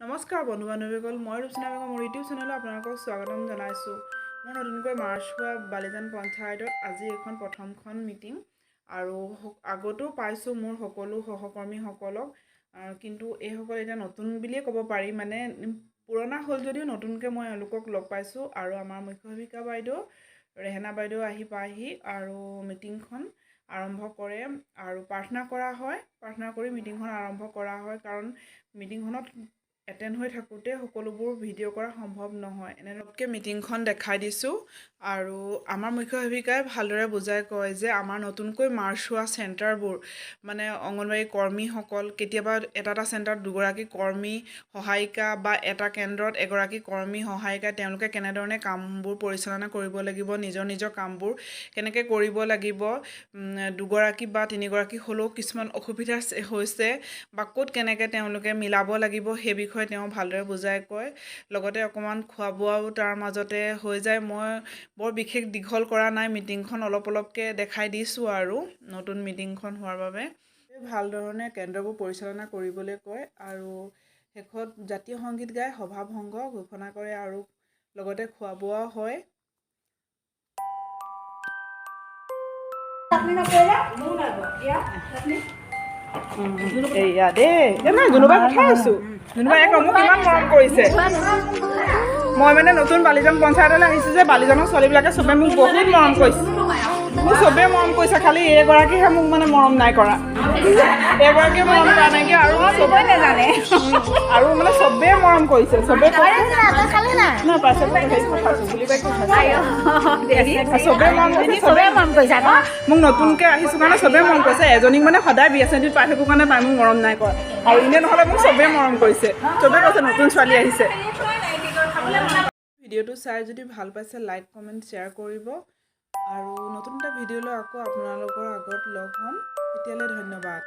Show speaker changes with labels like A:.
A: নমস্কাৰ বন্ধু বান্ধৱীসকল, মই ৰুপচিনা বেগম, মোৰ ইউটিউব চেনেলত আপোনালোকক স্বাগতম জনাইছোঁ। মই নতুনকৈ মাৰ্চ হোৱা বালিজান পঞ্চায়তত আজি এখন প্ৰথমখন মিটিং আৰু আগতেও পাইছোঁ মোৰ সকলো সহকৰ্মীসকলক, কিন্তু এইসকল এতিয়া নতুন বুলিয়ে ক'ব পাৰি, মানে পুৰণা হ'ল যদিও নতুনকৈ মই এওঁলোকক লগ পাইছোঁ। আৰু আমাৰ মুখ্য সেৱিকা বাইদেউ ৰেহেনা বাইদেউ আহি পায়হি আৰু মিটিংখন আৰম্ভ কৰে আৰু প্ৰাৰ্থনা কৰা হয়। প্ৰাৰ্থনা কৰি মিটিংখন আৰম্ভ কৰা হয়, কাৰণ মিটিংখনত এটেণ্ড হৈ থাকোঁতে সকলোবোৰ ভিডিঅ' কৰা সম্ভৱ নহয়। এনেদৰে মিটিংখন দেখাই দিছোঁ। আৰু আমাৰ মুখ্য সেৱিকাই ভালদৰে বুজাই কয় যে আমাৰ নতুনকৈ মাৰ্চ হোৱা চেণ্টাৰবোৰ, মানে অংগনবাড়ী কৰ্মীসকল, কেতিয়াবা এটা এটা চেণ্টাৰত দুগৰাকী কৰ্মী সহায়িকা বা এটা কেন্দ্ৰত এগৰাকী কৰ্মী সহায়িকা, তেওঁলোকে কেনেধৰণে কামবোৰ পৰিচালনা কৰিব লাগিব, নিজৰ নিজৰ কামবোৰ কেনেকৈ কৰিব লাগিব, দুগৰাকী বা তিনিগৰাকী হ'লেও কিছুমান অসুবিধা হৈছে বা ক'ত কেনেকৈ তেওঁলোকে মিলাব লাগিব, সেই বিষয়ে তেওঁ ভালদৰে বুজাই কয়। লগতে অকণমান খোৱা বোৱাও তাৰ মাজতে হৈ যায়। মই বৰ বিশেষ দীঘল কৰা নাই মিটিংখন, অলপ অলপকৈ দেখাই দিছোঁ আৰু নতুন মিটিংখন হোৱাৰ বাবে ভাল ধৰণে কেন্দ্ৰবোৰ পৰিচালনা কৰিবলৈ কয়। আৰু শেষত জাতীয় সংগীত গাই সভা ভংগ ঘোষণা কৰে আৰু লগতে খোৱা বোৱাও হয়। এয়া দেই, নাই জুনুবাই কথা আছোঁ, জুনুবাই এক মোক কিমান মৰম কৰিছে। মই মানে নতুন বালিজান পঞ্চায়তলৈ আহিছোঁ যে, বালিজানৰ ছোৱালীবিলাকে চবে মোক বহুত মৰম কৰিছে, মোক চবেই মৰম কৰিছে, খালি এইগৰাকীহে মোক মানে মৰম নাই কৰা, এইগৰাকীয়ে মৰম কৰা নাইকিয়া। আৰু চবেই নাজানে, আৰু মানে চবেই মৰম কৰিছে, চবেই চবেই মৰম কৰিছে, চবেই মৰম কৰিছে মোক। নতুনকৈ আহিছোঁ কাৰণে চবেই মৰম কৰিছে। এজনীক মানে সদায় বি এছ এন টিত পাই থাকোঁ কাৰণে তাই মোক মৰম নাই কৰা, আৰু এনেই নহ'লে মোক চবেই মৰম কৰিছে, চবেই কৈছে নতুন ছোৱালী আহিছে। ভিডিঅ'টো চাই যদি ভাল পাইছে লাইক কমেণ্ট শ্বেয়াৰ কৰিব, আৰু নতুন এটা ভিডিঅ'লৈ আকৌ আপোনালোকৰ আগত লগ হ'ম। তেতিয়ালৈ ধন্যবাদ।